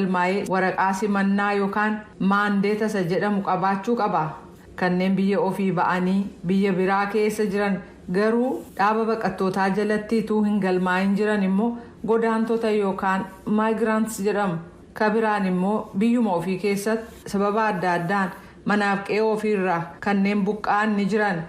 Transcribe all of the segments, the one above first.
Galmaa'ee waraqaa simannaa yookaan maandeeta isa jedhamu qabaachuu qaba. Kanneen biyya ofii ba'anii biyya biraa keessa jiran garuu dhaaba baqattootaa jalatti utuu hin galmaa'in jiran immoo godaantota yookaan migrants jedhamu. Kabiraan immoo biyyuma ofii keessatti sababa adda addaan manaaf qe'ee ofiirraa kanneen buqqa'an ni jiran.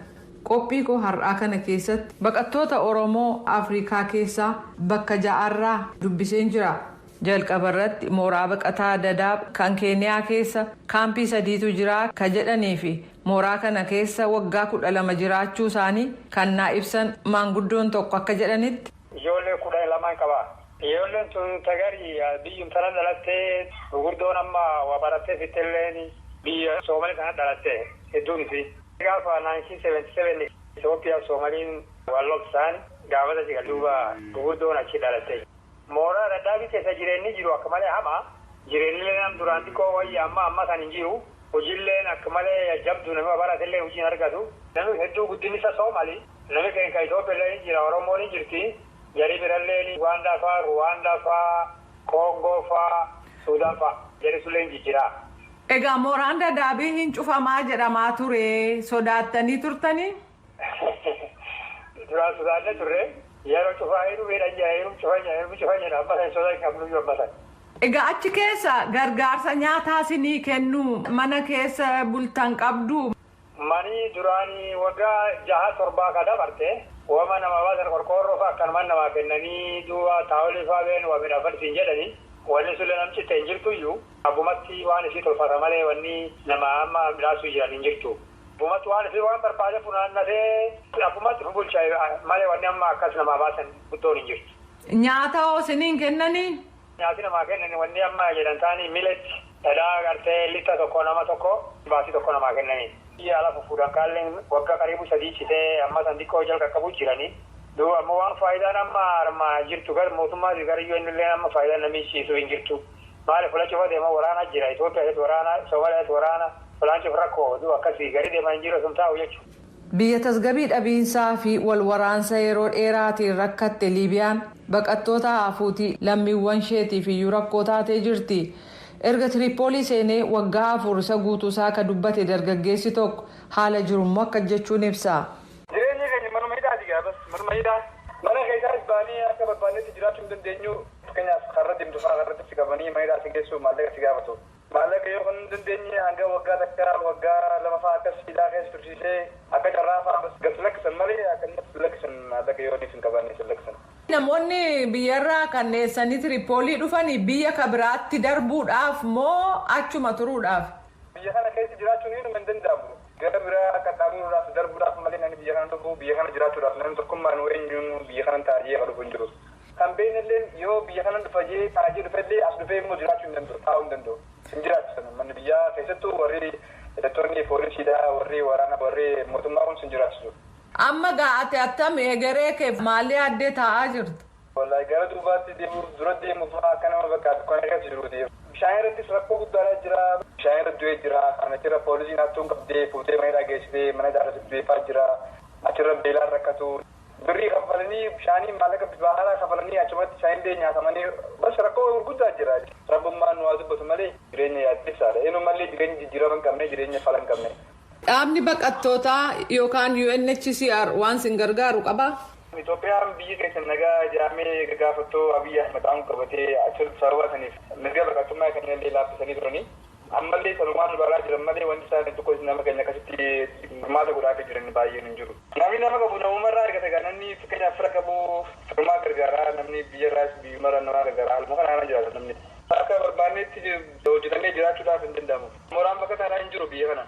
Qophii koo har'aa kana keessatti baqattoota Oromoo Afrikaa keessaa bakka ja'arraa dubbiseen jira. Jalqaba irratti mooraa baqataa Dadaab kan Keeniyaa keessa kaampii sadiitu jira ka jedhanii fi mooraa kana keessa waggaa 12 jiraachuu isaanii kan naa ibsan maanguddoon tokko akka jedhanitti. Ijoollee 12 qaba. Ijoolleen tun tagari biyyum tana dhalattee, gurguddoon amma waa barattee fittilleen biyya Soomalii tana dhalatte hedduun isii. Gaafa 1977 Itoophiyaa fi Soomaliin wal lolsaan gaafata jira, duuba gurguddoon achi dhalatte. Mooraa Dadhaabii keessa jireenyi jiru akka malee hamaa. Jireenyi nam duraan xiqqoo wayya, amma amma kan hin jiru. Hojiilleen akka malee jabdu, nama baratellee hojii hin argatu. Namni hedduu guddinni isa Soomali. Namni keenya kan Itoophiyaa hin jira, Oromoon hin jirti. Jarii birallee Ugaandaa faa, Ruwaandaa faa, Koongoo faa, Suudaan faa. Jari sullee hin jijjiira. Egaa mooraan Dadaabii hin cufamaa jedhamaa ture, sodaattanii turtanii? Duraan sodaannee turre. Yeroo cufaa heeruu miidhan jira, heeruu cufaa jira, heeruu cufaa jira, amma kan sodaa hin qabnu iyyuu amma sana. Egaa achi keessa gargaarsa nyaataa isinii kennu, mana keessa bultan qabdu? Manii duraanii waggaa jaha torbaa ka dabarte wama nama baasan, qorqoorroo fa'a akkanumaan namaa kennanii, duuba taawolii fa'aa been waa midhaafan isin jedhanii, wanni sullee namchi ta'e hin jirtuyyuu, abbumatti waan isii tolfata malee wanni nama amma midhaasuu jiran hin jirtu. Abbumatti waan isii waan barbaade funaannatee abbumatti bulcha malee wanni amma akkas namaa baasan guddoon hin jirtu. Nyaata hoo isiniin kennanii? Nyaati namaa kennan wanni amma jedhan taanii miletti dhadhaa gartee litta tokko nama tokko baasii tokko namaa kennanii. Biyya ala fufuudhaan kaalleen waggaa qariibu 3 citee amma san xiqqoo jalqa qabu jiranii. Duuba ammoo waan faayidaan amma armaa jirtu gar mootummaa gara UN illee amma faayidaan namni ciisu hin jirtu. Maali, fuula cufa deema waraana jira. Itoophiyaa waraana, Somaaliyaatti waraana, fuulaan cufa rakkoo, duuba akkasii gari deemaa hin jiru, sun taa'u jechuudha. Biyya tasgabii dhabiinsaa fi wal waraansa yeroo dheeraatiin rakkatte Liibiyaan baqattoota hafuutii lammiiwwan isheetiif iyyuu rakkoo taatee jirti. Erga Tiriipoolii seenee waggaa 4 isa guutuusaa ka dubbate dargaggeessi tokko haala jirummoo akka jechuun ibsa. Jireenya keenya manuma hidhaati gaafas, manuma hidhaa. Mana keessaas baanii akka barbaannetti jiraachuu hin dandeenyu. Fakkeenyaaf, karra deemtu fa'aa karratti si qabanii mana hidhaa si geessu, maallaqa si gaafatu. Maallaqa yoo kan hin dandeenye hanga waggaa 1, waggaa 2 fa'aa akkas hidhaa keessa tursiisee akka carraa fa'aa bas gad lakkisan malee akka inni lakkisan, maallaqa yoo hin qabaanne si lakkisan. Namoonni biyyarraa kan dheessanii Tiriipoolii dhufanii biyya ka biraatti darbuudhaaf moo achuma turuudhaaf? Biyya kana keessa jiraachuun inuma hin danda'amu. Gara biraa qaxxaamuruudhaaf darbuudhaaf malee namni biyya kana dhufu biyya kana jiraachuudhaaf namni tokkummaan eenyuun biyya kana taa'ee ka dhufu hin jiru. Kan beeknellee yoo biyya kana dhufa jee taa'ee dhufellee as dhufee immoo jiraachuu hin danda'u, taa'uu hin danda'u. Hin jiraachisan manni biyyaa keessattuu warri hidhattoonni poolisiidha, warri waraana, warri mootummaa kun sin jiraachisu. Amma gaa'ate attam egeree kee maalii addee taa'aa jirtu? Wallaahi, gara duubaatti deemuuf dura deemuuf akka nama bakka dukkana keessa jiruuti. Bishaan irrattis rakkoo guddaadha jira. Bishaan irra du'ee jira. Kan achirra poolisiin hattuun qabdee fuutee mana hidhaa geessitee mana hidhaa irratti du'eefaa jira. Achirra beelaan rakkatu. Birrii kaffalanii bishaanii maallaqa bifa haaraa kaffalanii achumatti bishaan nyaatamanii bas rakkoo gurguddaa jira. Rabbummaan nu haa dubbatu malee jireenya yaaddessaadha. Eenyumallee jireenya jijjiirama hin qabne, jireenya fala hin qabne. Dhaabni baqattootaa yookaan UNHCR waan sin gargaaru qabaa? Itoophiyaan biyyi keessa nagaa jaamee gagaafattoo Abiyyi Ahmed aangoo qabatee achirratti sababa saniif mirga baqattummaa kanneen illee laaffisanii turanii. Ammallee sanumaan ilaalaa jiran malee wanti isaan tokko nama keenya akkasitti furmaata godhaa jiran baay'een hin jiru. Namni nama qabu namumarraa argata gaa, namni fakkeenyaaf fira qabu firumaa gargaaraa, namni biyyarraas biyyumarraa nama gargaaraa, haaluma kanaan jiraata namni. Akka barbaannetti hojjetamee jiraachuudhaaf hin danda'amu. Mooraan bakka tanaa hin jiru biyya kana.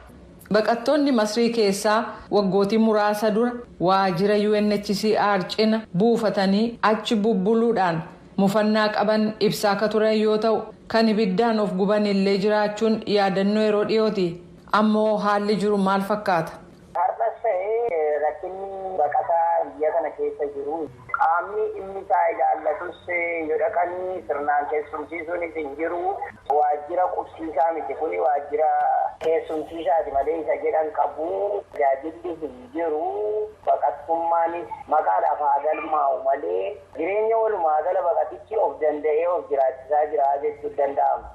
Baqattoonni Masrii keessaa waggootii muraasa dura waajjira UNHCR cina buufatanii achi bubbuluudhaan mufannaa qaban ibsaa akka turan yoo ta'u, kan ibiddaan of guban illee jiraachuun yaadannoo yeroo dhiyooti. Ammoo haalli jiru maal fakkaata? Har'as ta'ee rakkinni baqataa biyya kana keessa jiru qaama Qaamni dhimmi isaa ilaallatus yoo dhaqanii sirnaan keessumsiisuunis hin jiru. Waajjira qubsiisaa miti kuni, waajjira keessumsiisaati malee isa jedhan qabu. Tajaajilli hin jiru. Baqattummaanis maqaadhaaf haa galmaa'u malee jireenya walumaa gala baqatichi of danda'ee of jiraachisaa jira jechuun danda'ama.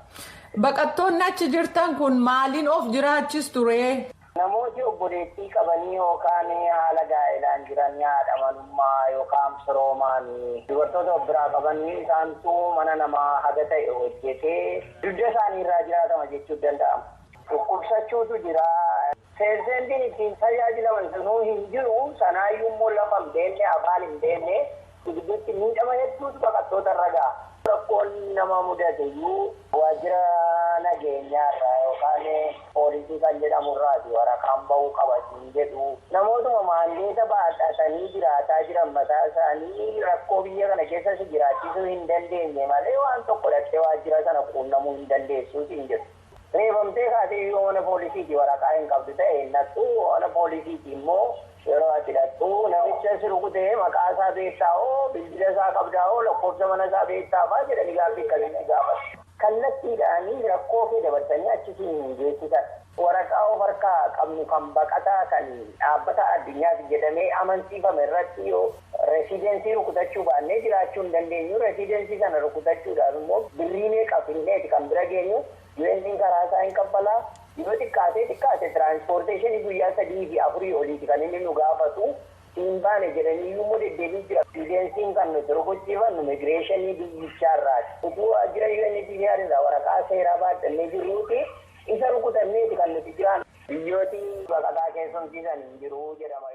Baqattoonni achi jirtan kun maaliin of jiraachistu ree? Namooti obboleettii qabanii yookaan haala gaa'ilaan jiran, haadha manummaa yookaan firoomaan dubartoota of biraa qabanii, isaantu mana namaa haga ta'e hojjetee dugda isaanii irraa jiraatama jechuun danda'ama. Dhukkubsachuutu jira. Seenseentiin ittiin tajaajilaman sunuu hin jiru. Sanaayyuu immoo lafa hin beekne, afaan hin beekne gidduutti miidhama hedduutu baqattoota irra gaha. Rakkoon nama mudate iyyuu waajjira nageenyaarraa yookaan poolisii kan jedhamurraati waraqaan bahuu qaba siin jedhu. Namootuma maandeeta baadhatanii jiraataa jiran mataa isaanii rakkoo biyya kana keessas jiraachisuu hin dandeenye malee waan tokko dhaqxee waajjira sana quunnamuu hin dandeessuu siin jedhu. Reebamtee kaatee yoo mana poolisiiti waraqaa hin qabdu ta'e hin naqxu. Mana poolisiiti immoo yeroo ati dhaqxu, namicha si rukutee maqaa isaa beektaa hoo, bilbila isaa qabdaa hoo, lakkoofsa mana isaa beektaa fa'aa jedhanii gaaffii akkasitti gaafatu. Kallattiidhaanii rakkoo kee dabarsanii achi siin hin geessisan. Waraqaa of harkaa qabnu kan baqataa kan dhaabbata addunyaati jedhamee amansiifame irratti yoo residency rukutachuu baannee jiraachuu hin dandeenyu. Residency sana rukutachuudhaaf immoo birrii meeqa finneeti kan bira geenyu? UN karaa isaa hin kaffalaa. Yoo xiqqaatee xiqqaate transportation guyyaa 3 fi 4 oliiti kan inni nu gaafatu. Siin baane jedhanii immoo deddeebii jira. Residencyn kan nuti rukuchiifannu migration biyyichaarraati. Utuu waajjira UNHCR irraa waraqaa seeraa baadhannee jirruuti isa rukutanneeti kan nuti jiraan. Biyyooti baqataa keessumsiisan hin jiru jedhama.